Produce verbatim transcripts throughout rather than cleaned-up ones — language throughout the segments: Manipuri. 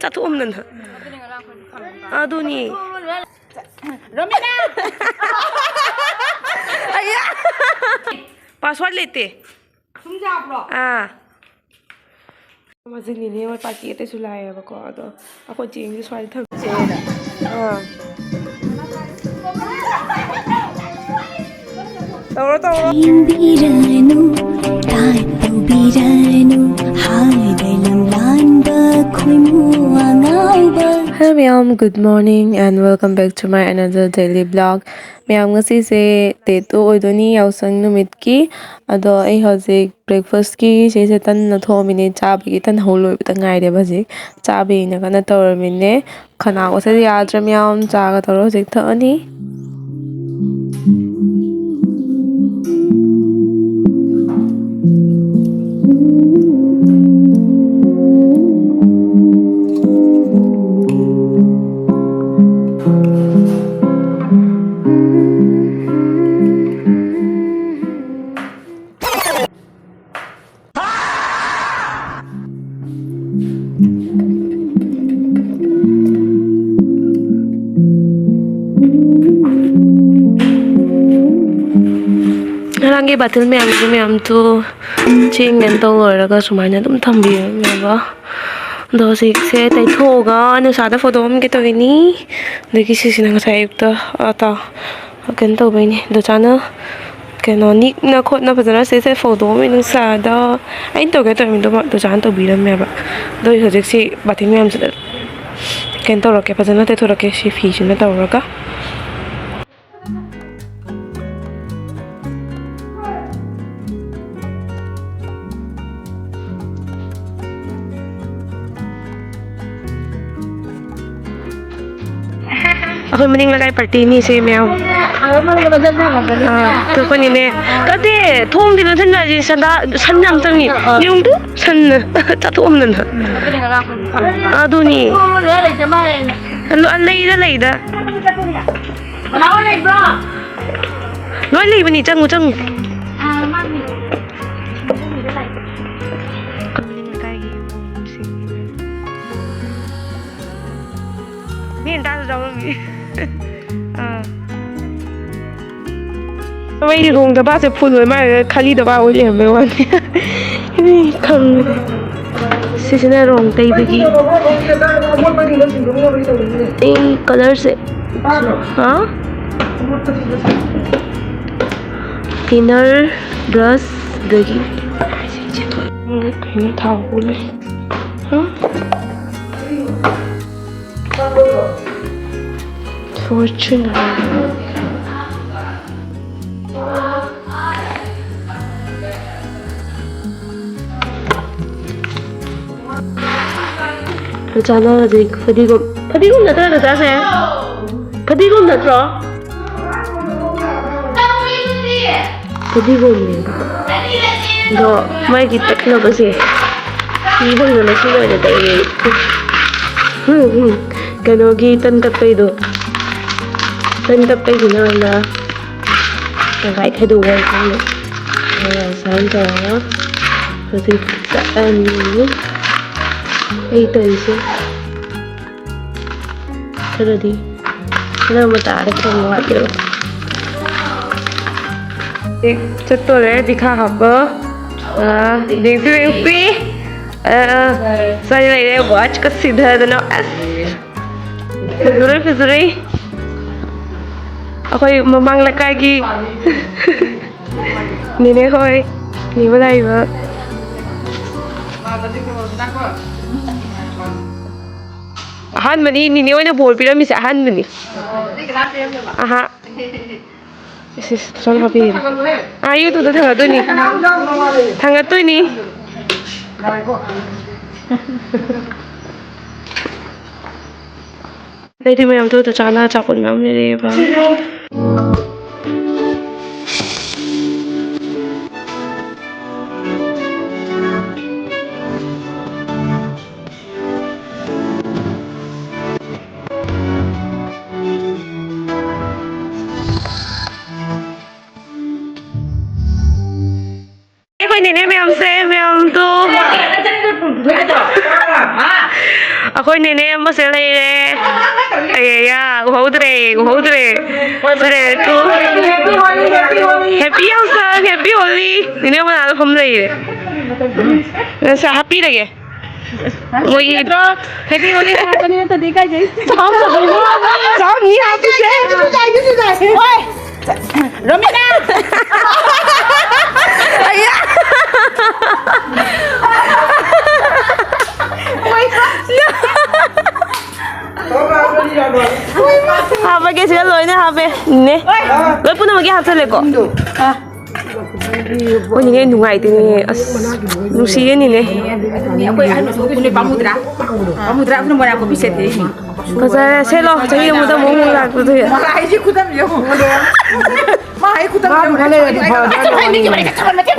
ꯆꯥꯊꯣꯛꯑꯝꯗꯅ꯫ ꯑꯗꯨꯅꯤ꯫ ꯔꯣꯃꯤꯅꯥ! ꯑꯌꯥ! ꯄꯥꯁꯋꯥꯔꯗ ꯂꯩꯇꯦ꯫ ꯁꯨꯝ ꯌꯥꯕ꯭ꯔꯣ? ꯑꯥ꯫ ꯃꯁꯤ ꯅꯤꯅꯦ ꯍꯣꯏ ꯄꯥꯔꯇꯤ ꯑꯇꯩꯁꯨ ꯂꯥꯛꯑꯦꯕꯀꯣ, ꯑꯗꯣ ꯑꯩꯈꯣꯏ ꯆꯦꯡꯁꯦ ꯁ꯭ꯋꯥꯏꯗ ꯊꯝꯁꯦꯅ꯫ ꯑꯥ꯫ ꯇꯧꯔꯣ, ꯇꯧꯔꯣ꯫ ꯌꯦꯡꯕꯤꯔꯅꯨ, ꯇꯥꯏ ꯇꯧꯕꯤꯔꯅꯨ, ꯍꯥꯏꯕ ꯂꯝ ꯂꯥꯟꯕ ꯈꯣꯏꯃꯨ ꯑꯉꯥꯎꯕ꯫ Hello ꯃꯌꯥꯝ, good morning and welcome back to my another daily vlog. ꯃꯌꯥꯝ, ꯉꯁꯤꯁꯦ day two ꯑꯣꯏꯗꯣꯏꯅꯤ, ꯌꯥꯎꯁꯪ ꯅꯨꯃꯤꯠꯀꯤ꯫ ꯑꯗꯣ ꯑꯩ ꯍꯧꯖꯤꯛ breakfastꯀꯤ ꯁꯤꯁꯦ ꯇꯟꯅ ꯊꯣꯛꯑꯝꯃꯤꯅꯦ, ꯆꯥꯕꯒꯤ ꯇꯟ ꯍꯧ ꯂꯣꯏꯕꯗ ꯉꯥꯏꯔꯦꯕ ꯍꯧꯖꯤꯛ꯫ ꯆꯥꯕꯒꯤꯅ ꯀꯟꯅ ꯇꯧꯔꯝꯃꯤꯅꯦ꯫ ꯈꯅꯥꯎꯒꯁꯦ ꯌꯥꯗ꯭ꯔꯦ ꯃꯌꯥꯝ, ꯆꯥꯒ ꯇꯧꯔ ꯍꯧꯖꯤꯛ ꯊꯛꯑꯅꯤ꯫ ꯉꯔꯥꯡꯒꯤ ꯕꯥꯇꯤꯜ ꯃꯌꯥꯝꯁꯨ ꯃꯌꯥꯝꯁꯨ ꯆꯦꯡ ꯀꯩꯅꯣ ꯇꯧ ꯂꯣꯏꯔꯒ ꯁꯨꯃꯥꯏꯅ ꯑꯗꯨꯝ ꯊꯝꯕꯤꯔꯝꯃꯦꯕ꯫ ꯑꯗꯣ ꯍꯧꯖꯤꯛꯁꯦ ꯇꯩꯊꯣꯛꯑꯒ ꯅꯨꯡꯁꯥꯗ ꯐꯧꯗꯣꯛꯑꯝꯒꯦ ꯇꯧꯔꯤꯅꯤ꯫ ꯑꯗꯒꯤ ꯁꯤꯁꯤꯅ ꯉꯁꯥꯏ ꯑꯌꯨꯛꯇ, ꯑ, ꯇ-, ꯀꯩꯅꯣ ꯇꯧꯕꯩꯅꯦ, ꯗꯣꯆꯥꯅ ꯀꯩꯅꯣ ꯅꯤꯛꯅ ꯈꯣꯠꯅ ꯐꯖꯅ ꯁꯤꯁꯦ ꯐꯧꯗꯣꯛꯑꯝꯃꯤ ꯅꯨꯡꯁꯥꯗ꯫ ꯑꯩꯅ ꯇꯧꯒꯦ ꯇꯧꯔꯝꯃꯤꯗꯣ ꯃꯥ ꯗꯣꯆꯥꯅ ꯇꯧꯕꯤꯔꯝꯃꯦꯕ꯫ ꯑꯗꯣ ꯑꯩ ꯍꯧꯖꯤꯛ ꯁꯤ ꯕꯥꯇꯤꯟ ꯃꯌꯥꯝꯁꯤꯗ ꯀꯩꯅꯣ ꯇꯧꯔꯛꯀꯦ, ꯐꯖꯅ ꯇꯩꯊꯣꯔꯛꯀꯦ ꯁꯤ ꯐꯤꯁꯤꯅ ꯇꯧꯔꯒ꯫ ꯑꯩꯈꯣꯏ ꯃꯅꯤꯡ ꯂꯩꯀꯥꯏ ꯄꯥꯔꯇꯤꯅꯤ ꯁꯦ ꯃꯌꯥꯝ꯫ ꯑꯥ, ꯑꯩꯈꯣꯏꯅꯤꯅꯦ꯫ ꯀꯠꯇꯦ, ꯊꯣꯡꯗꯤ ꯂꯣꯟꯁꯤꯟꯕ ꯍꯥꯏꯁꯦ ꯁꯟꯗꯥ-, ꯁꯟ ꯌꯥꯝ ꯆꯪꯉꯤ꯫ ꯌꯦꯡꯉꯨꯗꯨ, ꯁꯟꯅ ꯆꯥꯊꯣꯛꯑꯝꯗꯅ꯫ ꯑꯗꯨꯅꯤ꯫ ꯂꯣ-, ꯂꯩꯗ, ꯂꯩꯗ꯫ ꯂꯣꯏ ꯂꯩꯕꯅꯤ, ꯆꯪꯉꯨ, ꯆꯪꯉꯨ꯫ ꯃꯅꯤꯡ ꯂꯩꯀꯥꯏꯒꯤ ꯌꯨꯝꯁꯤꯡ꯫ ꯃꯤ ꯑꯝꯇꯁꯨ ꯆꯥꯎꯔꯝꯃꯤ꯫ ꯑꯥ꯫ ꯃꯩꯗꯤ ꯔꯣꯡꯗ ꯕꯥꯁꯦ ꯐꯨꯜ ꯑꯣꯏ ꯃꯥꯜꯂꯦ, ꯈꯥꯂꯤꯗ ꯕꯥ ꯑꯣꯏ ꯂꯩꯔꯝꯕꯩ ꯋꯥꯅꯤ꯫ ꯃꯤ ꯈꯪꯗꯦ꯫ ꯁꯤꯁꯤꯅ ꯔꯣꯡ ꯇꯩꯕꯒꯤ꯫ ꯑꯩ ꯀꯂꯔꯁꯦ꯫ ꯍꯥ? ꯊꯤꯅꯔ, ꯕ꯭ꯔꯁ, ꯑꯗꯒꯤ ꯀꯩꯅꯣ ꯊꯥꯎ ꯂꯩ꯫ ꯍꯥ? Fortune꯫ ꯆꯥꯅꯔꯁꯦ꯫ ꯐꯗꯤꯒꯣꯝ, ꯐꯗꯤꯒꯣꯝ ꯅꯠꯇ꯭ꯔꯥ ꯅꯆꯥꯁꯦ? ꯐꯗꯤꯒꯣꯝ ꯅꯠꯇ꯭ꯔꯣ? ꯐꯗꯤꯒꯣꯝꯅꯦ꯫ ꯑꯗꯣ ꯃꯥꯒꯤ ꯇꯛꯅꯕꯁꯦ ꯁꯤ ꯐꯪꯗꯅ ꯁꯤ ꯂꯣꯏꯅ ꯇꯛꯏ꯫ ꯎꯝ, ꯎꯝ꯫ ꯀꯩꯅꯣꯒꯤ ꯇꯟ ꯇꯛꯄꯩꯗꯣ꯫ ꯇꯟ ꯇꯛꯄꯩꯗꯨꯅ ꯑꯣꯏꯅ ꯇꯪꯈꯥꯏ ꯈꯥꯏꯗꯣꯛꯑꯒ ꯑꯩꯈꯣꯏꯅ ꯁꯨꯃꯥꯏꯅ ꯇꯧꯔꯒ ꯍꯧꯖꯤꯛ ꯇꯛꯑꯅꯤ꯫ ꯑꯩ ꯇꯧꯔꯤꯁꯦ ꯈꯔꯗꯤ ꯈꯔ ꯃꯇꯥꯗ ꯈꯔ ꯋꯥꯠꯂꯦꯕ꯫ ꯆꯠꯇꯣꯔꯦ ꯗꯤꯈꯥ ꯍꯥꯞꯄ꯫ ꯑ, ꯌꯦꯡꯁꯤ, ꯌꯦꯡꯁꯤ꯫ ꯑ, ꯁ꯭ꯋꯥꯏꯗ ꯂꯩꯔꯦ, ꯋꯥꯆꯀ ꯁꯤꯊꯗꯅ꯫ ꯑꯁ! ꯐꯖꯔꯦ, ꯐꯖꯔꯦ꯫ ꯑꯩꯈꯣꯏ ꯃꯃꯥꯡ ꯂꯩꯀꯥꯏꯒꯤ ꯅꯦꯅꯦ ꯍꯣꯏ, ꯅꯦꯕ ꯂꯥꯛꯏꯕ꯫ ꯑꯍꯥꯟꯕꯅꯤ, ꯅꯤꯅꯦ ꯑꯣꯏꯅ ꯕꯣꯜ ꯄꯤꯔꯝꯃꯤꯁꯦ ꯑꯍꯥꯟꯕꯅꯤ꯫ ꯑꯍꯥ꯫ ꯏꯁ, ꯏꯁ, ꯁꯣꯝ ꯍꯥꯞꯄꯤꯔꯦ꯫ ꯑꯥ, YouTube ꯊꯥꯡꯒꯠꯇꯣꯏꯅꯤ꯫ ꯊꯥꯡꯒꯠꯇꯣꯏꯅꯤ꯫ ꯑꯗꯩꯗꯤ ꯃꯌꯥꯝꯗꯣ ꯑꯗꯨ ꯆꯥꯅ ꯑꯆꯥꯄꯣꯠ ꯃꯌꯥꯝ ꯂꯩꯔꯛꯑꯦꯕ꯫ ꯑꯩꯈꯣꯏ ꯅꯦꯅꯦ ꯃꯌꯥꯝꯁꯦ, ꯃꯌꯥꯝꯗꯣ꯫ ꯑꯩꯈꯣꯏ ꯅꯦꯅꯦ ꯑꯃꯁꯦ ꯂꯩꯔꯦ꯫ ꯑꯌꯥ, ꯎꯍꯧꯗ꯭ꯔꯦ, ꯎꯍꯧꯗ꯭ꯔꯦ꯫ ꯐꯔꯦ, two. Happy Holi, Happy Holi, Happy Holi꯫ ꯅꯦꯅꯦ ꯃꯅꯥꯗ ꯐꯝ ꯂꯩꯔꯦ꯫ ꯅꯪꯁꯦ ꯍꯥꯞꯄꯤꯔꯒꯦ꯫ ꯃꯣꯏꯒꯤ ꯅꯠꯇ꯭ꯔꯣ? Happy Holi ꯍꯥꯏꯕꯅꯤ ꯅꯠꯇ꯭ꯔꯗꯤ ꯀꯥꯏꯗꯩ? ꯆꯥꯝ ꯆꯥꯝ ꯃꯤ ꯍꯥꯞꯄꯤꯁꯦ꯫ ꯍꯣꯏ꯫ ꯔꯣꯃꯤꯅꯥ! ꯑꯌꯥ! ꯍꯥꯞꯄꯒꯦ, ꯁꯤꯗ ꯂꯣꯏꯅ ꯍꯥꯞꯄꯦ꯫ ꯅꯦ꯫ ꯂꯣꯏ ꯄꯨꯝꯅꯃꯛꯀꯤ ꯍꯥꯞꯆꯜꯂꯦꯀꯣ? ꯑꯥ꯫ ꯍꯣꯏꯅꯦ, ꯅꯨꯡꯉꯥꯏꯇꯦꯅꯦ꯫ ꯑꯁ, ꯅꯨꯡꯁꯤꯌꯦꯅꯦ꯫ ꯑꯩꯈꯣꯏ ꯑꯍꯟ ꯃꯆꯥ ꯄꯨꯟꯅ ꯄꯥꯝꯃꯨꯗ꯭ꯔꯥ? ꯄꯥꯝꯃꯨꯗ꯭ꯔꯥ? ꯑꯗꯨꯅ ꯃꯣꯏꯔꯥꯡ ꯀꯣꯝꯕꯤ ꯁꯦꯠꯇꯦ꯫ ꯐꯖꯔꯦ, ꯁꯦꯠꯂꯣ꯫ ꯆꯍꯤ ꯑꯃꯗ ꯑꯃꯨꯛ ꯑꯃꯨꯛ ꯂꯥꯛꯄꯗꯨ꯫ ꯃꯍꯥꯏꯁꯤ ꯈꯨꯗꯝ ꯌꯦꯡꯉꯨ꯫ ꯃꯥ ꯍꯦꯛ ꯈꯨꯗꯝ ꯃꯥ ꯌꯦꯡꯉꯨ꯫ ꯈꯔ ꯂꯩꯔꯗꯤ ꯐꯗꯣꯏꯅꯦ꯫ ꯑꯩ ꯃꯤꯒꯤ ꯃꯔꯩ ꯆꯠꯆꯕ ꯅꯠꯇꯦ꯫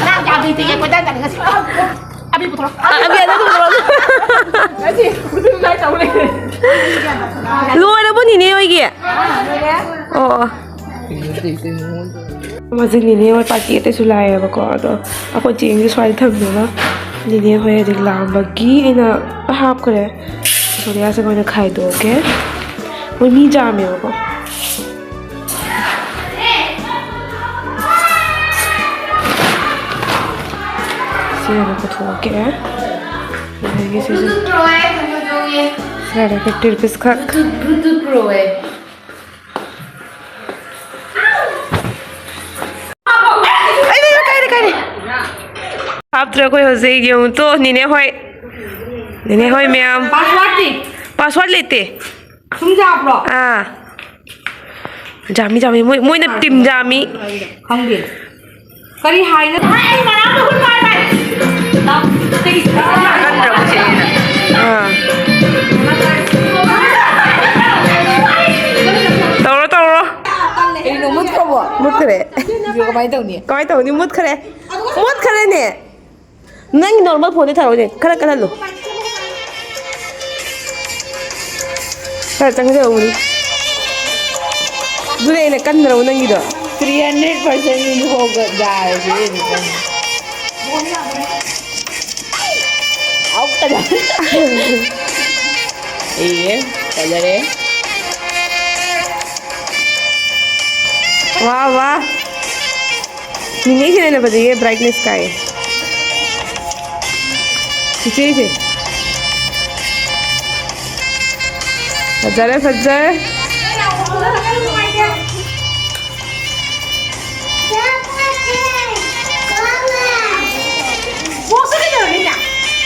ꯅꯪ ꯌꯥꯝ ꯍꯩꯇꯦ, ꯀꯣꯏꯇꯥꯟ ꯇꯥꯅꯤꯡꯉꯁꯤ꯫ ꯑꯕꯤ ꯄꯨꯊꯣꯔꯛꯑꯣ꯫ ꯑ, ꯑꯕꯤ, ꯑꯗꯨ ꯄꯨꯊꯣꯔꯛꯑꯣ꯫ ꯅꯠꯇꯦ, ꯈꯨꯗꯝ ꯂꯥꯏ ꯇꯧ ꯂꯩ꯫ ꯂꯣꯏꯔꯕꯣ ꯅꯤꯅꯦ ꯍꯣꯏꯒꯤ? ꯑꯣ, ꯑꯣ꯫ ꯍꯧꯖꯤꯛ ꯅꯤꯅꯦ ꯍꯣꯏ ꯄꯥꯔꯇꯤ ꯑꯇꯩꯁꯨ ꯂꯥꯛꯑꯦꯕꯀꯣ, ꯑꯗꯣ ꯑꯩꯈꯣꯏ ꯆꯦꯡꯁꯦ ꯁ꯭ꯋꯥꯏꯗ ꯊꯝꯃꯒ ꯅꯤꯅꯦ ꯍꯣꯏ ꯍꯧꯖꯤꯛ ꯂꯥꯛꯑꯝꯕꯒꯤ ꯑꯩꯅ ꯍꯥꯞꯈ꯭ꯔꯦ꯫ ꯁꯣꯅꯤꯌꯥꯁꯦ ꯑꯩꯈꯣꯏꯅ ꯈꯥꯏꯗꯣꯛꯀꯦ꯫ ꯃꯣꯏ ꯃꯤ ꯌꯥꯝꯃꯦꯕꯀꯣ꯫ ꯁꯤ ꯑꯣꯏꯅ ꯄꯨꯊꯣꯛꯀꯦ꯫ ꯑꯗꯒꯤ ꯁꯤꯁꯨ ꯕ꯭ꯂꯨꯇꯨꯠ ꯄ꯭ꯔꯣ ꯍꯥꯏ, ꯀꯩꯅꯣ ꯇꯧꯋꯦ꯫ ꯁꯤ ꯂꯩꯔꯦ, fifty rupees ꯈꯛ꯫ ꯕ꯭ꯂꯨꯇꯨꯠ, ꯕ꯭ꯂꯨꯇꯨꯠ ꯄ꯭ꯔꯣ ꯍꯥꯏ꯫ ꯑꯩ, ꯑꯩ, ꯀꯥꯏꯔꯦ, ꯀꯥꯏꯔꯦ꯫ ꯍꯥꯞꯇ꯭ꯔꯦ ꯑꯩꯈꯣꯏ ꯍꯧꯖꯤꯛ, ꯌꯦꯡꯉꯨ ꯇꯣ, ꯅꯤꯅꯦ ꯍꯣꯏ꯫ ꯅꯤꯅꯦ ꯍꯣꯏ ꯃꯌꯥꯝ꯫ Password T? Password ꯂꯩꯇꯦ꯫ ꯁꯨꯝ ꯌꯥꯕ꯭ꯔꯣ? ꯑꯥ꯫ ꯌꯥꯝꯃꯤ, ꯌꯥꯝꯃꯤ꯫ ꯃꯣꯏ, ꯃꯣꯏꯅ team ꯌꯥꯝꯃꯤ꯫ ꯈꯪꯗꯦ꯫ ꯀꯔꯤ ꯍꯥꯏꯅ? ꯑꯩ ꯃꯔꯥꯝꯗ ꯍꯨꯟ ꯄꯥꯏ ꯄꯥꯏ꯫ ꯑꯥ꯫ ꯇꯧꯔꯣ, ꯇꯧꯔꯣ꯫ ꯀꯩꯅꯣ ꯃꯨꯠꯈ꯭ꯔꯕꯣ? ꯃꯨꯠꯈ꯭ꯔꯦ꯫ ꯀꯃꯥꯏꯅ ꯇꯧꯅꯤ? ꯀꯃꯥꯏꯅ ꯇꯧꯅꯤ? ꯃꯨꯠꯈ꯭ꯔꯦ꯫ ꯃꯨꯠꯈ꯭ꯔꯦꯅꯦ꯫ ꯅꯪꯒꯤ normal phone ꯗꯤ ꯊꯥꯔꯛꯎꯅꯦ, ꯈꯔ ꯀꯜꯍꯜꯂꯨ꯫ ꯈꯔ ꯆꯪꯖꯧꯅꯦ꯫ ꯑꯗꯨꯅꯦ ꯑꯩꯅ ꯀꯟꯗ꯭ꯔꯕ ꯅꯪꯒꯤꯗꯣ? Three hundred percent ꯃꯤꯅ ꯍꯣꯒꯠ ꯌꯥꯔꯗꯤ ꯑꯃꯨꯛꯇꯪ꯫ ꯑꯃꯨꯛꯇꯪ꯫ ꯑꯦ, ꯐꯖꯔꯦ꯫ ꯋꯥ, ꯋꯥ꯫ ꯅꯤꯅꯦꯒꯤꯅ ꯍꯦꯟꯅ ꯐꯖꯩꯌꯦ, brightness ꯀꯥꯏꯌꯦ꯫ ꯆꯤꯆꯦꯁꯦ꯫ ꯐꯖꯔꯦ, ꯐꯖꯔꯦ꯫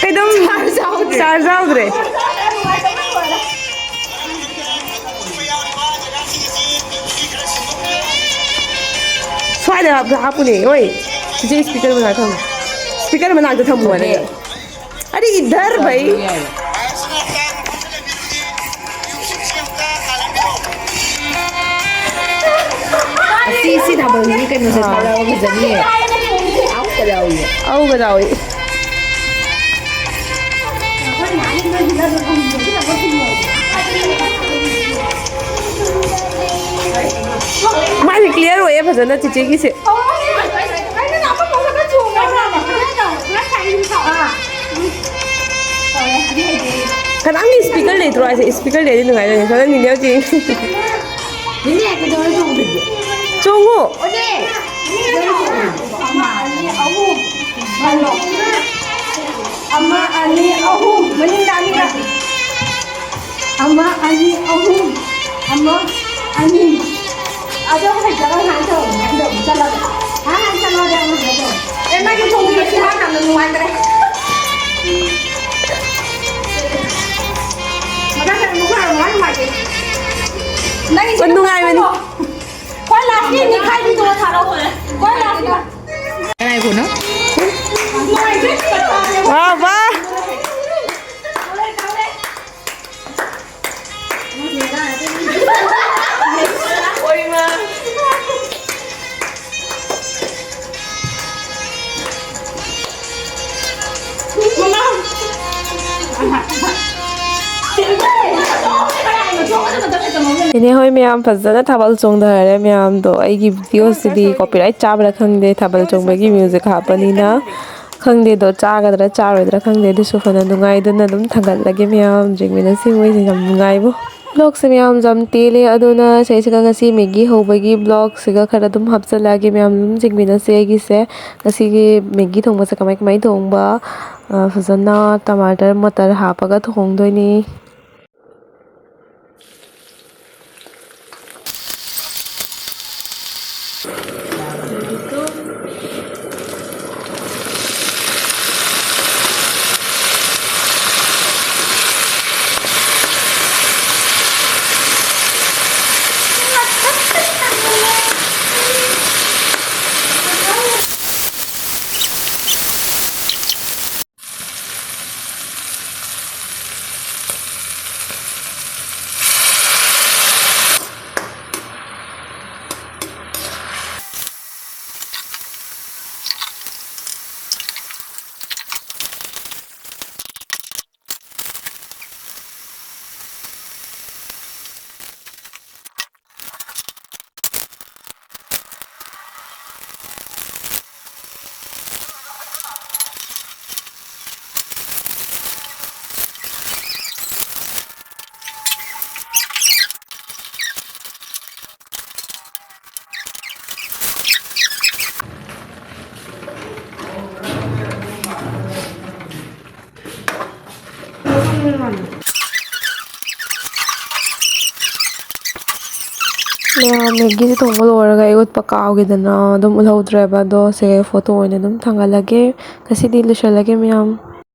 ꯀꯩꯗꯧ? Charge ꯌꯥꯎꯗ꯭ꯔꯦ꯫ ꯁ꯭ꯋꯥꯏꯗ ꯍꯥꯞ-, ꯍꯥꯞꯄꯨꯅꯦ꯫ ꯍꯣꯏ, ꯆꯤꯆꯦ, speaker ꯃꯅꯥꯛꯇ ꯊꯝꯃꯨ꯫ Speaker ꯃꯅꯥꯛꯇ ꯊꯝꯃꯨ ꯍꯥꯏꯔꯒ꯫ ꯑꯔꯦ, ꯏꯙꯔ ꯚꯥꯏ꯫ ꯑꯁꯤ, ꯁꯤ ꯊꯥꯕꯜꯒꯤ ꯀꯩꯅꯣꯁꯦ ꯊꯥꯔꯛꯑꯣ, ꯐꯖꯅꯤꯌꯦ꯫ ꯑꯧꯒ ꯌꯥꯎꯏ꯫ ꯑꯧꯒ ꯌꯥꯎꯏ꯫ ꯃꯥꯁꯦ clear ꯑꯣꯏꯌꯦ ꯐꯖꯅ ꯆꯤꯆꯦꯒꯤꯁꯦ꯫ ꯀꯅꯥꯝꯒꯤ speaker ꯂꯩꯇ꯭ꯔꯣ ꯍꯥꯏꯁꯦ? Speaker ꯂꯩꯔꯗꯤ ꯅꯨꯡꯉꯥꯏꯗꯣꯏꯅꯦ꯫ ꯁꯣꯝꯗ ꯅꯤꯅꯦ ꯍꯧꯖꯤꯛ꯫ ꯅꯤꯅꯦ, ꯀꯩꯗꯧꯔꯦ ꯆꯣꯡꯗ꯭ꯔꯤꯗꯤ? ꯆꯣꯡꯉꯨ꯫ ꯑꯣꯅꯦ! ꯑꯃ, ꯑꯅꯤ, ꯑꯍꯨꯝ꯫ ꯑꯃ, ꯑꯅꯤ, ꯑꯍꯨꯝ꯫ ꯃꯅꯤꯡꯗ ꯑꯅꯤꯔꯛ꯫ ꯑꯃ, ꯑꯅꯤ, ꯑꯍꯨꯝ꯫ ꯑꯃ, ꯑꯅꯤ꯫ ꯑꯗꯣ ꯍꯩꯇꯕ ꯁꯨꯃꯥꯏꯅ ꯇꯧꯔꯣ, ꯁꯨꯃꯥꯏꯅ ꯇꯧꯔꯣ, ꯆꯠꯂꯒ꯫ ꯍꯥ, ꯍꯥ, ꯆꯠꯂꯣꯗꯤ ꯑꯃ ꯁꯨꯃꯥꯏꯅ ꯇꯧꯔꯣ꯫ ꯑꯦ, ꯃꯥꯒꯤ ꯊꯣꯡꯕꯤꯁꯤ ꯃꯥ ꯌꯥꯝꯅ ꯅꯨꯡꯉꯥꯏꯇ꯭ꯔꯦ꯫ ꯃꯊꯪꯗ ꯑꯃꯨꯛ ꯈꯔ ꯅꯨꯡꯉꯥꯏ ꯅꯨꯡꯉꯥꯏꯇꯦ꯫ ꯅꯪꯒꯤꯁꯤ ꯍꯣꯏ, ꯅꯨꯡꯉꯥꯏꯕꯅꯤ꯫ ꯈ꯭ꯋꯥꯏ ꯂꯥꯁꯀꯤ ꯅꯤꯈꯥꯏꯕꯤꯗꯣ ꯊꯥꯔꯛꯑꯣ꯫ ꯈ꯭ꯋꯥꯏ ꯂꯥꯁꯀꯤ꯫ ꯀꯅꯥꯏ ꯐꯣꯟꯅꯣ? ꯅꯨꯡꯉꯥꯏꯇ꯭ꯔꯦ꯫ ꯋꯥ, ꯋꯥ꯫ ꯏꯅꯦ ꯍꯣꯏ ꯃꯌꯥꯝ ꯐꯖꯅ ꯊꯥꯕꯜ ꯆꯣꯡꯊꯔꯦ ꯃꯌꯥꯝꯗꯣ꯫ ꯑꯩꯒꯤ ꯚꯤꯗꯤꯑꯣꯁꯤꯗꯤ ꯀꯣꯄꯤꯔꯥꯏꯠ ꯆꯥꯕ꯭ꯔꯥ ꯈꯪꯗꯦ, ꯊꯥꯕꯜ ꯆꯣꯡꯕꯒꯤ ꯃ꯭ꯌꯨꯖꯤꯛ ꯍꯥꯞꯄꯅꯤꯅ꯫ ꯈꯪꯗꯦ ꯑꯗꯣ, ꯆꯥꯒꯗ꯭ꯔꯥ ꯆꯥꯔꯣꯏꯗ꯭ꯔꯥ ꯈꯪꯗꯦ꯫ ꯑꯗꯨꯁꯨ ꯐꯅ ꯅꯨꯡꯉꯥꯏꯗꯨꯅ ꯑꯗꯨꯝ ꯊꯥꯡꯒꯠꯂꯒꯦ ꯃꯌꯥꯝ꯫ ꯌꯦꯡꯃꯤꯟꯅꯁꯤ ꯃꯣꯏꯁꯦ ꯌꯥꯝ ꯅꯨꯡꯉꯥꯏꯕꯣ꯫ ꯕ꯭ꯂꯣꯛꯁꯦ ꯃꯌꯥꯝ ꯌꯥꯝ ꯇꯦꯜꯂꯦ, ꯑꯗꯨꯅ ꯁꯤꯁꯤꯒ ꯉꯁꯤ ꯃꯦꯒꯤ ꯍꯧꯕꯒꯤ ꯕ꯭ꯂꯣꯛꯁꯤꯒ ꯈꯔ ꯑꯗꯨꯝ ꯍꯥꯞꯆꯤꯜꯂꯛꯑꯒꯦ ꯃꯌꯥꯝ꯫ ꯑꯗꯨꯝ ꯌꯦꯡꯃꯤꯟꯅꯁꯦ ꯑꯩꯒꯤꯁꯦ꯫ ꯉꯁꯤꯒꯤ ꯃꯦꯒꯤ ꯊꯣꯡꯕꯁꯦ ꯀꯃꯥꯏ ꯀꯃꯥꯏ ꯊꯣꯡꯕ, ꯑ, ꯐꯖꯅ ꯇꯃꯥꯇꯔ ꯃꯇꯔ ꯍꯥꯞꯄꯒ ꯊꯣꯡꯗꯣꯏꯅꯤ꯫ ꯃꯌꯥꯝ, ꯃꯦꯒꯤꯁꯦ ꯊꯣꯡꯕ ꯂꯣꯏꯔꯒ ꯑꯩ ꯎꯠꯄ ꯀꯥꯎꯈꯤꯗꯅ ꯑꯗꯨꯝ ꯎꯠꯍꯧꯗ꯭ꯔꯦꯕ꯫ ꯑꯗꯣ ꯁꯦ, ꯐꯣꯇꯣ ꯑꯣꯏꯅ ꯑꯗꯨꯝ ꯊꯥꯡꯒꯠꯂꯒꯦ꯫ ꯉꯁꯤꯗꯤ ꯂꯣꯏꯁꯤꯜꯂꯒꯦ ꯃꯌꯥꯝ꯫